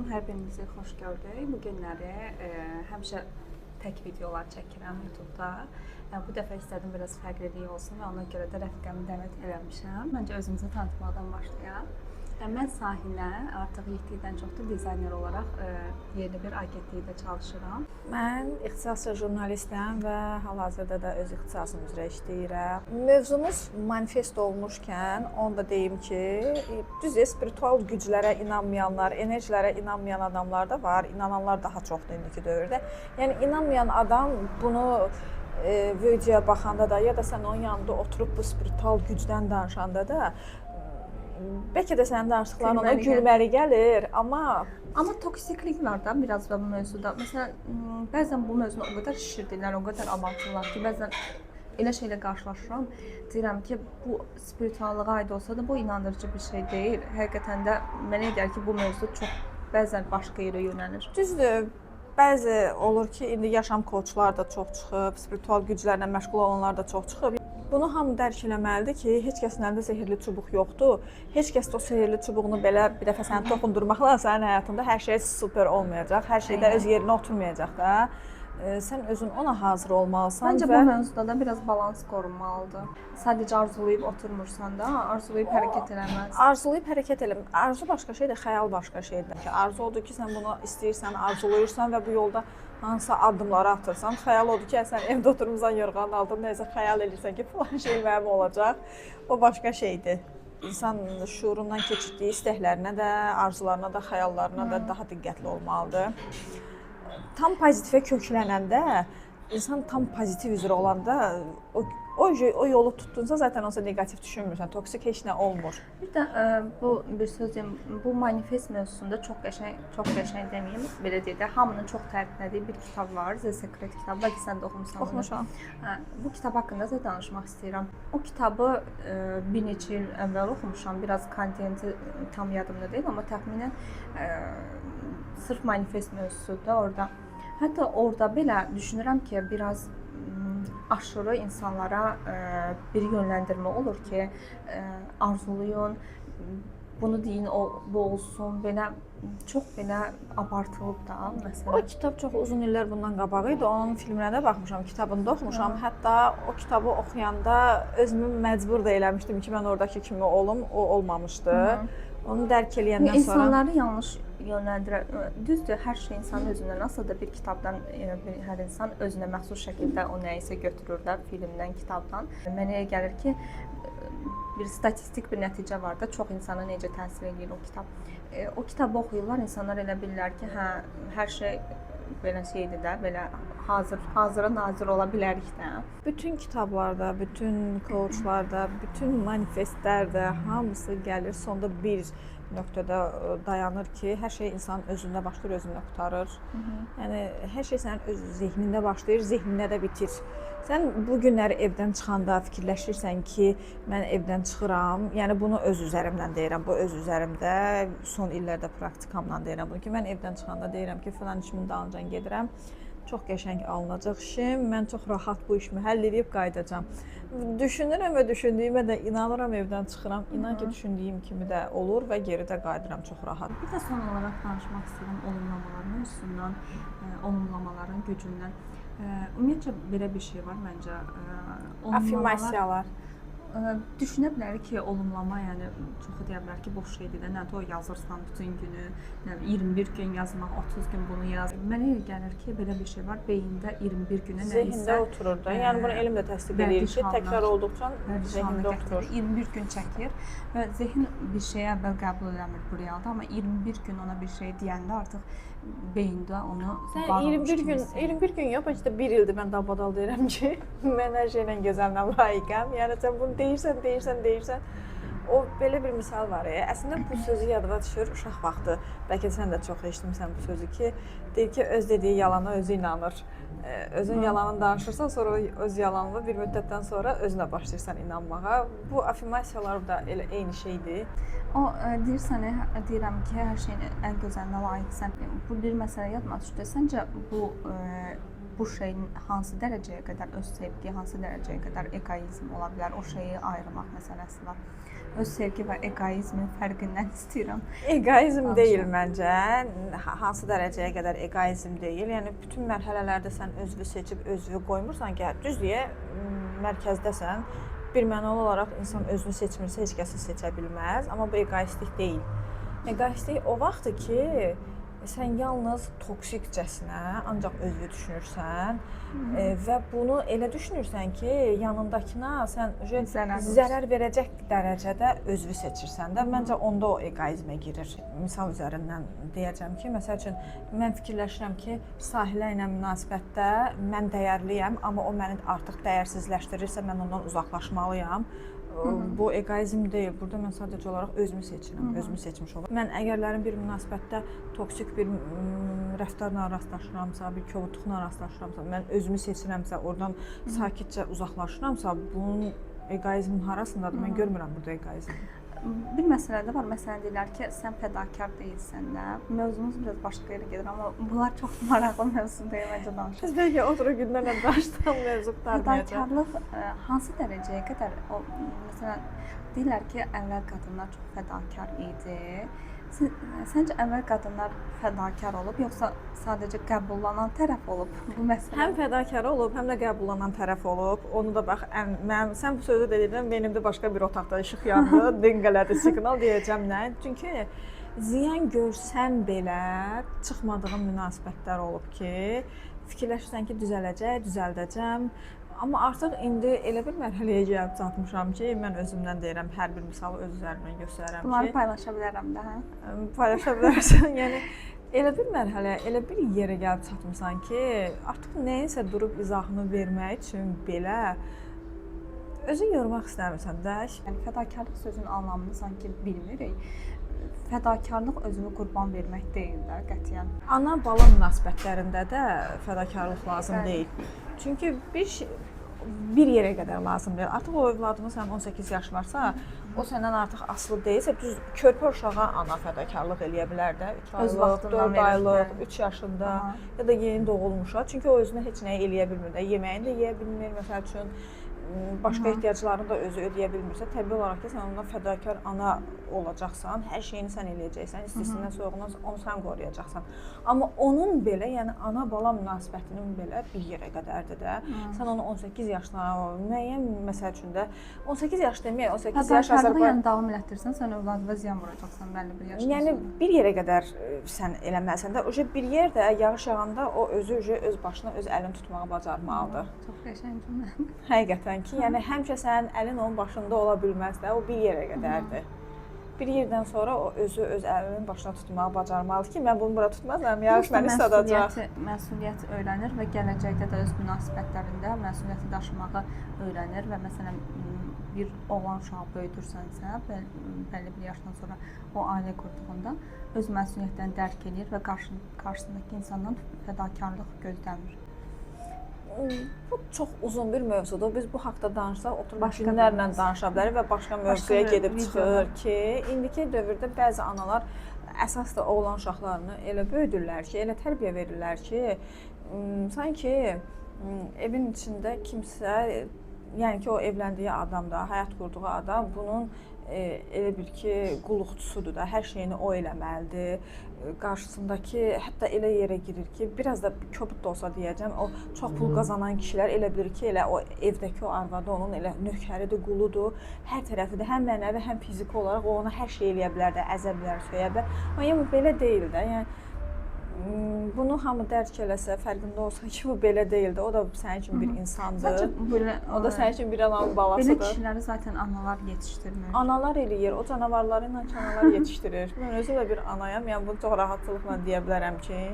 Hər birinizi xoş gördük. Bu günləri həmişə tək videolar çəkirəm YouTube-da. Bu dəfə istədim biraz fərqlilik olsun və ona görə də rəfiqəmi dəvət eləmişəm. Məncə özümüzü tanıtmaqdan başlayaq. Mən Sahinə, artıq 7 ildən çoxdur dizayner olaraq yerli bir agentlikdə çalışıram. Mən ixtisasca jurnalistəm və hal-hazırda da öz ixtisasım üzrə işləyirəm. Mövzumuz manifest olmuşkən, onu da deyim ki, düzdür, spiritual güclərə inanmayanlar, enerjilərə inanmayan adamlar da var, inananlar daha çoxdur indiki dövrdə. Yəni inanmayan adam bunu videoya baxanda da ya da sən onun yanında oturub bu spiritual gücdən danışanda da bəlkə də sənin danışdıqların ona gülməli gəlir, amma toksiklik var da biraz da bu mövzuda. Məsələn, bəzən bu mövzunu o qədər şişirdirlər, o qədər abartırlar ki, bəzən elə şeylə qarşılaşıram. Deyirəm ki, bu spirituallığa aid olsa da bu inandırıcı bir şey deyil. Həqiqətən də mənə gəlir ki, bu mövzu çox bəzən başqa yerə yönəlir. Düzdür. Bəzi olur ki, indi yaşam koçlar da çox çıxıb, spiritual güclərlə məşğul olanlar da çox çıxıb. Bunu hamı dərk eləməlidir ki, heç kəsin əlində sehrli çubuq yoxdur. Heç kəs də o sehrli çubuğunu belə bir dəfə səni toxundurmaqla sənin həyatında hər şey super olmayacaq, hər şey də öz yerinə oturmayacaq da. Sən özün ona hazır olmalısan. Məncə və bu mövzuda da biraz balans qorunmalıdır. Sadəcə arzulayıb oturmursan da, arzulayıb hərəkət eləməlisən. Arzulayıb hərəkət eləmək. Arzu başqa şeydir, xəyal başqa şeydir. Ki, arzu odur ki, sən bunu istəyirsən, arzulayırsan və bu yolda hansısa addımları atırsan. Xəyal odur ki, sən evdə oturmusan yorğanın altında nəsə xəyal eləyirsən ki, filan şey mənim olacaq. O başqa şeydir. İnsan şuurundan keçirdiyi istəklərinə də, arzularına da, xəyallarına da daha diqqətli olmalıdır. Tam pozitivə köklənəndə, insan tam pozitiv üzrə olanda o yolu tutdunsa zaten onsa neqativ düşünmürsən, toksik heç nə olmur. Bir də bu bir söz deyim, bu manifest mövzusunda çox qəşəng, çox qəşəng deməyim, belə deyək də, hamının çox təriflədiyi bir kitab var, The Secret kitabı. Bəlkə sən də oxumusan. Oxumuşam. Hə, bu kitab haqqında da danışmaq istəyirəm. O kitabı bir neçə il əvvəl oxumuşam. Biraz kontenti tam yadımda deyil, amma təxminən sırf manifest mövzusudur orada. Hətta orada belə düşünürəm ki, biraz aşırı insanlara bir yönləndirmə olur ki, arzulayın, bunu deyin, o bu olsun, belə çox belə abartılıb da məsələn. O kitab çox uzun illər bundan qabaq idi. Onun filminə də baxmışam, kitabını da oxumuşam. Hı. Hətta o kitabı oxuyanda özümü məcbur da eləmişdim ki, mən oradakı kimi olum. O olmamışdı. Hı. Onu dərk eləyəndən sonra insanları yanlış yönləndirə. Düzdür, hər şey insanın özündən asılıdır. Bir kitabdan hər insan özünə məxsus şəkildə o nəyisə götürür də, filmdən, kitabdan. Mənə elə gəlir ki, bir statistik bir nəticə var da, çox insana necə təsir eləyir o kitab. O kitabı oxuyurlar, insanlar elə bilirlər ki, hə, hər şey belə şeydir də, belə hazıra nazir ola bilərik də. Bütün kitablarda, bütün coachlarda, bütün manifestlərdə hamısı gəlir sonda bir nöqtədə dayanır ki, hər şey insanın özündə başlayır, özündə qurtarır. Yəni hər şey sənin öz zehnində başlayır, zehnində də bitir. Sən bu günləri evdən çıxanda fikirləşirsən ki, mən evdən çıxıram. Yəni bunu öz üzərimdən deyirəm. Bu öz üzərimdə son illərdə praktikamla deyirəm bunu ki, mən evdən çıxanda deyirəm ki, filan işimin dalınca gedirəm. Çox qəşəng alınacaq işim. Mən çox rahat bu işimi həll edib qayıdacağam. Düşünürəm və düşündüyümə də inanıram, evdən çıxıram. İnan ki, düşündüyüm kimi də olur və geri də qayıdıram çox rahat. Bir də son olaraq danışmaq istəyirəm olumlamalar mövzusundan, olumlamaların gücündən. Ümumiyyətcə belə bir şey var məncə. Affirmasiyalar. Düşünə bilərik ki, olumlama, yəni çoxu deyə bilər ki, boş şeydir də, nədir o yazırsan bütün günü, nə 21 gün yazmaq, 30 gün bunu yaz. Mənə elə gəlir ki, belə bir şey var, beyində 21 günə nəyisə zehində oturur da. Yəni bunu elm də təsdiq edir ki, təkrar olduqca zehində oturur. 21 gün çəkir və zehin bir şeyə əvvəl qəbul eləmir bu realda, amma 21 gün ona bir şey deyəndə artıq beyində onu sən 21 gün, 21 gün yox, bəlkə də 1 ildir mən dalbadal deyirəm ki, mən hər şeylə gözəlinə layiqəm. Yəni sən bunu deyirsən, deyirsən, deyirsən. O belə bir misal var. Əslində bu sözü yadıma düşür uşaq vaxtı. Bəlkə sən də çox eşitmisən bu sözü ki, deyir ki, öz dediyi yalana özü inanır. Özün yalanını danışırsan, sonra öz yalanını bir müddətdən sonra özünə başlayırsan inanmağa. Bu affirmasiyalar da elə eyni şeydir. O deyirsən, deyirəm ki, hər şeyin ən gözəlinə layiqsən. Bu bir məsələ yadıma düşdü. Səncə bu bu şeyin hansı dərəcəyə qədər öz sevgi, hansı dərəcəyə qədər eqoizm ola bilər, o şeyi ayırmaq məsələsi var. Öz sevgi və eqoizmin fərqindən istəyirəm. Eqoizm deyil məncə. Hansı dərəcəyə qədər eqoizm deyil. Yəni bütün mərhələlərdə sən özünü seçib özünü qoymursan ki, düz deyə mərkəzdəsən. Bir mənalı olaraq insan özünü seçmirsə heç kəsi seçə bilməz, amma bu eqoistlik deyil. Eqoistlik o vaxtdır ki, sən yalnız toksikcəsinə ancaq özünü düşünürsən və bunu elə düşünürsən ki, yanındakına sən zərər verəcək dərəcədə özünü seçirsən də. Məncə onda o eqoizmə girir. Misal üzərindən deyəcəm ki, məsəl üçün mən fikirləşirəm ki, Sahilə ilə münasibətdə mən dəyərliyəm, amma o məni artıq dəyərsizləşdirirsə, mən ondan uzaqlaşmalıyam. Bu eqoizm deyil. Burada mən sadəcə olaraq özümü seçirəm, özümü seçmiş oluram. Mən əgərlərin bir münasibətdə toksik bir rəftarla rastlaşıramsa, bir kobudluqla rastlaşıramsa, mən özümü seçirəmsə, oradan sakitcə uzaqlaşıramsa, bunun eqoizmin harasındadır? Mən görmürəm burada eqoizm. Bir məsələ də var. Məsələn deyirlər ki, sən fədakar deyilsən də. Mövzumuz biraz başqa yerə gedir, amma bunlar çox maraqlı mövzu deyil, məncə danışaq. Biz bəlkə oturub günlərlə danışsaq mövzu qurtarmayacaq. Fədakarlıq hansı dərəcəyə qədər o məsələn deyirlər ki, əvvəl qadınlar çox fədakar idi. Səncə əvvəl qadınlar fədakar olub, yoxsa sadəcə qəbullanan tərəf olub bu məsələ? Həm fədakar olub, həm də qəbullanan tərəf olub. Onu da bax, mən sən bu sözü dedikdən beynimdə başqa bir otaqda işıq yandı, dinqələdi siqnal deyəcəm nə? Çünki ziyan görsəm belə çıxmadığım münasibətlər olub ki, fikirləşirsən ki, düzələcək, düzəldəcəm. Amma artıq indi elə bir mərhələyə gəlib çatmışam ki, mən özümdən deyirəm, hər bir misalı öz üzərimdən göstərirəm ki, bunları paylaşa bilərəm də, hə? Paylaşa bilərsən. Yəni elə bir mərhələyə, elə bir yerə gəlib çatmısan ki, artıq nəyinsə durub izahını vermək üçün belə özünü yormaq istəmirsən də. Yəni fədakarlıq sözünün anlamını sanki bilmirik. Fədakarlıq özünü qurban vermək deyil də qətiyyən. Ana-bala münasibətlərində də fədakarlıq lazım deyil. Çünki bir yerə qədər lazım deyil. Artıq o övladının sənin 18 yaşı varsa, o səndən artıq asılı deyilsə, düz körpə uşağa ana fədakarlıq eləyə bilər də. 3 aylıq, 4 aylıq, 3 yaşında ya da yeni doğulmuşa. Çünki o özünə heç nəyi eləyə bilmir də. Yeməyini də yeyə bilmir, məsəl üçün başqa ehtiyaclarını da özü ödəyə bilmirsə, təbii olaraq ki, sən ondan fədakar ana olacaqsan, hər şeyini sən eləyəcəksən, istisindən, soyuğundan onu sən qoruyacaqsan. Amma onun belə, yəni ana-bala münasibətinin belə bir yerə qədərdir də. Sən onu 18 yaşına, müəyyən məsəl üçün də 18 yaş deməyək, 18 yaş Azərbaycan yəni davam elətdirsən, sən övladına ziyan vuracaqsan bəlli bir yaşdan yəni sonra. Bir yerə qədər sən eləməlisən də. Uje bir yerdə yağış yağanda o özü uje öz başına öz əlini tutmağı bacarmalıdır. Çox qəşəng cümlə. Həqiqətən ki, yəni həmişə sənin əlin onun başında ola bilməz də, o bir yerə qədərdir. Bir yerdən sonra o özü öz əlinin başına tutmağı bacarmalıdır ki, mən bunu bura tutmazam, yağış məni isladacaq. Məsuliyyət öyrənir və gələcəkdə də öz münasibətlərində məsuliyyəti daşımağı öyrənir və məsələn bir oğlan uşağı böyüdürsənsə, bəlli bir yaşdan sonra o ailə qurduğunda öz məsuliyyətlərini dərk eləyir və qarşısındakı insandan fədakarlıq gözləmir. Bu çox uzun bir mövzudur. Biz bu haqda danışsaq, oturub günlərlə danışa bilərik və başqa mövzuya gedib çıxır ki, indiki dövrdə bəzi analar əsas da oğlan uşaqlarını elə böyüdürlər ki, elə tərbiyə verirlər ki, sanki evin içində kimsə, yəni ki, o evləndiyi adam da, həyat qurduğu adam bunun elə bil ki, qulluqçusudur da, hər şeyini o eləməlidir. Qarşısındakı hətta elə yerə girir ki, biraz da kobud da olsa deyəcəm, o çox pul qazanan kişilər elə bilir ki, elə o evdəki o arvadı onun elə nökəridir, quludur. Hər tərəfidir, həm mənəvi, həm fiziki olaraq o ona hər şey eləyə bilər də, əzə bilər, söyə bilər. Amma yəni belə deyil də. Yəni bunu hamı dərk eləsə, fərqində olsa ki, bu belə deyildi. O da sənin üçün bir insandır. Sadəcə belə, o da sənin üçün bir ananın balasıdır. Belə kişiləri zaten analar yetişdirmir. Analar eləyir, o canavarları ilə ki, analar yetişdirir. Mən özüm də bir anayam, yəni bunu çox rahatlıqla deyə bilərəm ki,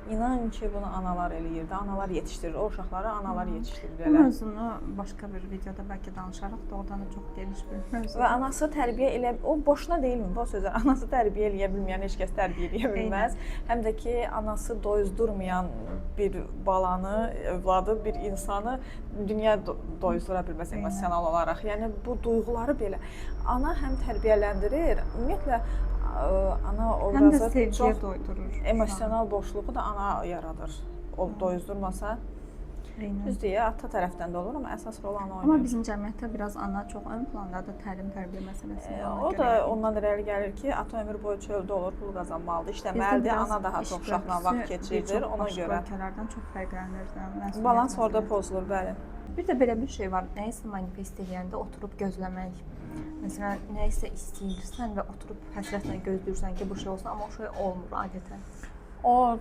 inan ki, bunu analar eləyir də, analar yetişdirir. O uşaqları analar yetişdirir. Bu mövzunu başqa bir videoda bəlkə danışarıq. Doğrudan da çox geniş bir mövzudur. Və anası tərbiyə elə, o boşuna deyilmi bu sözlər? Anası tərbiyə eləyə bilməyən heç kəs tərbiyə eləyə bilməz. Həm də ki, anası doyuzdurmayan bir balanı, övladı, bir insanı dünya doyuzdura bilməz emosional olaraq. Yəni bu duyğuları belə ana həm tərbiyələndirir, ümumiyyətlə ana obrazı həm də çox doydurur. Emosional boşluğu da ana yaradır. O doyuzdurmasa. Eynən. Düz deyir, ata tərəfdən də olur, amma əsas rol ana Amma oynayır. bizim cəmiyyətdə biraz ana çox ön plandadır təlim tərbiyə məsələsində. Ona O görə da yəqin. ondan irəli gəlir ki, ata ömür boyu çöldə olur, pul qazanmalıdır, Bizdə işləməlidir. biraz Ana daha iş çox uşaqla vaxt bölgüsü bir keçirir, çox ona başqa görə. ölkələrdən çox fərqlənir də, məsuliyyət Balans orada məsələsi. pozulur, bəli. Bir də belə bir şey var. Nəyisə manifest eləyəndə oturub gözləmək. Məsələn, nəyisə istəyirsən və oturub həsrətlə gözləyirsən ki, bu şey olsun, amma o şey olmur adətən. O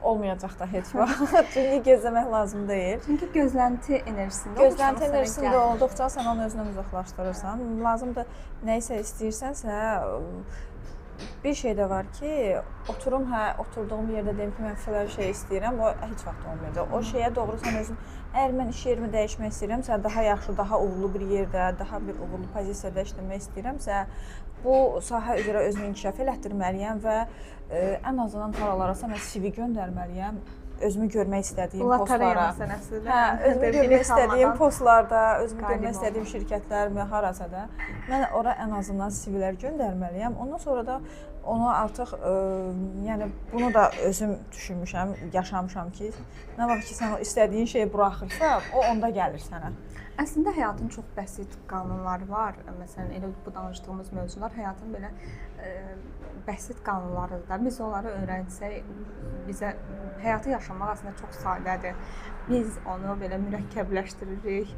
olmayacaq da heç vaxt. Çünki gözləmək lazım deyil. Çünki gözlənti enerjisində olursan, Gözlənti o sənə enerjisində gəlir. olduqca sən onu özündən uzaqlaşdırırsan. Lazımdır nəyisə istəyirsənsə, bir şey də var ki, oturum, hə, oturduğum yerdə deyim ki, mən filan şey istəyirəm, o heç vaxt olmayacaq. O şeyə doğru sən özün, əgər mən iş yerimi dəyişmək istəyirəmsə, daha yaxşı, daha uğurlu bir yerdə, daha bir uğurlu pozisiyada işləmək istəyirəmsə, bu sahə üzrə özümü inkişaf elətdirməliyəm və ən azından haralarasa mən CV göndərməliyəm özümü görmək istədiyim Lotereya postlara. məsələsidir. Hə, özümü Bilet görmək istədiyim almadan postlarda, özümü qalib görmək istədiyim olmaq. şirkətlərmi, harasa da mən ora ən azından CV-lər göndərməliyəm. Ondan sonra da onu artıq yəni bunu da özüm düşünmüşəm, yaşamışam ki, nə vaxt ki sən o istədiyin şeyi buraxırsan, o onda gəlir sənə. Əslində həyatın çox bəsit qanunları var. Məsələn, elə bu danışdığımız mövzular həyatın belə bəsit qanunlarıdır da. Biz onları öyrənsək, bizə həyatı yaşamaq əslində çox sadədir. Biz onu belə mürəkkəbləşdiririk,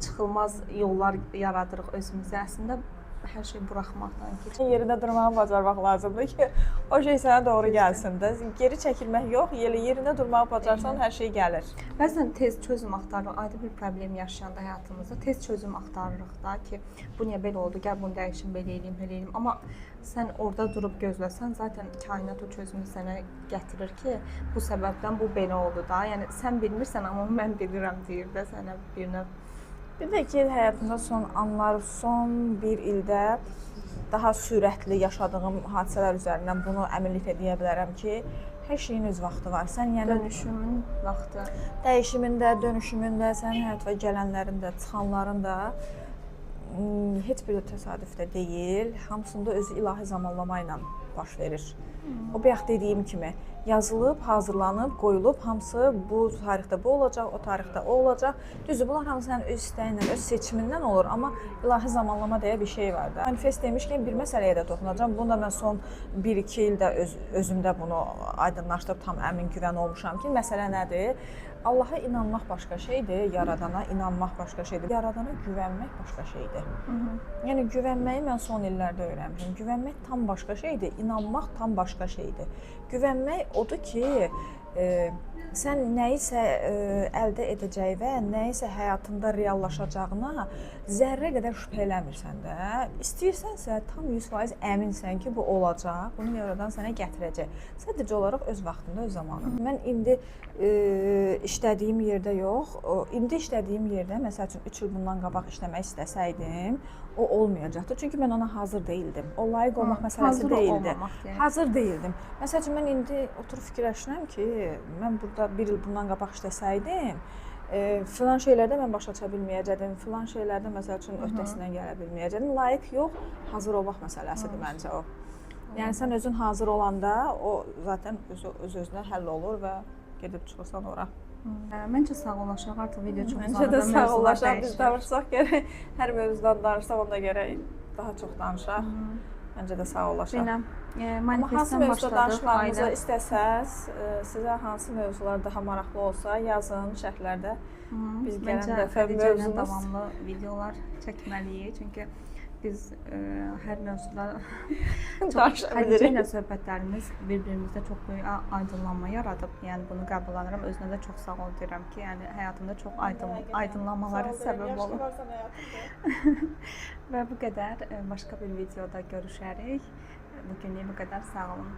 çıxılmaz yollar yaradırıq özümüzə. Əslində hər şey buraxmaqdan keçir. Yerində durmağı bacarmaq lazımdır ki, o şey sənə doğru gəlsin də. Geri çəkilmək yox, yerində durmağı bacarsan hər şey gəlir. Bəzən tez çözüm axtarırıq, adi bir problem yaşayanda həyatımızda tez çözüm axtarırıq da ki, bu niyə belə oldu, gəl bunu dəyişim, belə eləyim, belə eləyim. Amma sən orada durub gözləsən, zaten kainat o çözümü sənə gətirir ki, bu səbəbdən bu belə oldu da. Yəni sən bilmirsən, amma mən bilirəm deyir də sənə bir növ. Bir də ki, həyatımda son anlar, son bir ildə daha sürətli yaşadığım hadisələr üzərindən bunu əminliklə deyə bilərəm ki, hər şeyin öz vaxtı var. Sən yəni Dönüşümün vaxtı. Dəyişimində, dönüşümündə, sənin həyatına gələnlərin də, çıxanların da heç biri təsadüf də deyil. Hamısında özü ilahi zamanlama ilə baş verir. O bayaq dediyim kimi yazılıb, hazırlanıb, qoyulub, hamısı bu tarixdə bu olacaq, o tarixdə o olacaq. Düzdür, bunlar hamısı sənin öz istəyindən, öz seçimindən olur, amma ilahi zamanlama deyə bir şey var da. Manifest demişkən bir məsələyə də toxunacağam. Bunu da mən son 1-2 ildə özümdə bunu aydınlaşdırıb tam əmin güvən olmuşam ki, məsələ nədir? Allaha inanmaq başqa şeydir, yaradana inanmaq başqa şeydir. Yaradana güvənmək başqa şeydir. Yəni güvənməyi mən son illərdə öyrənmişəm. Güvənmək tam başqa şeydir, inanmaq tam başqa şeydir. Güvənmək odur ki, sən nəyisə əldə edəcəyi və nəyisə həyatında reallaşacağına zərrə qədər şübhə eləmirsən də. İstəyirsənsə tam 100% əminsən ki, bu olacaq, bunu yaradan sənə gətirəcək. Sadəcə olaraq öz vaxtında, öz zamanında. Mən indi işlədiyim yerdə yox, indi işlədiyim yerdə, məsəl üçün 3 il bundan qabaq işləmək istəsəydim, o olmayacaqdı. Çünki mən ona hazır deyildim. O layiq olmaq məsələsi Hazır deyildi. olmamaq deyək. Hazır deyildim. Məsəl üçün mən indi oturub fikirləşirəm ki, mən burada bir il bundan qabaq işləsəydim, filan şeylərdə mən başa aça bilməyəcəkdim, filan şeylərdə məsəl üçün öhdəsindən gələ bilməyəcəkdim. Layiq yox, hazır olmaq məsələsidir məncə o. Yəni sən özün hazır olanda o zaten öz-özünə həll olur və gedib çıxırsan ora. Məncə sağollaşaq, artıq video çox Məncə uzadı də və mövzular sağollaşaq. Biz dəyişir. danışsaq gərək hər mövzudan danışsaq, onda gərək daha çox danışaq. Məncə də sağollaşaq. Belə, Amma hansı manifestdən mövzuda başladıq, danışmağımızı ailə. istəsəz, sizə hansı mövzular daha maraqlı olsa, yazın şərhlərdə. Biz gələn Məncə dəfə Xədicə ilə mövzumuz davamlı videolar çəkməliyik. Çünki biz hər mövzuda çox danışa Xədicə bilirik. ilə söhbətlərimiz bir-birimizdə çox böyük aydınlanma yaradıb. Yəni bunu qəbul edirəm. Özünə də çox sağ ol deyirəm ki, yəni həyatımda çox aydınlanmalara səbəb olub. Və bu qədər. Başqa bir videoda görüşərik. Bugünlük bu qədər. Sağ olun.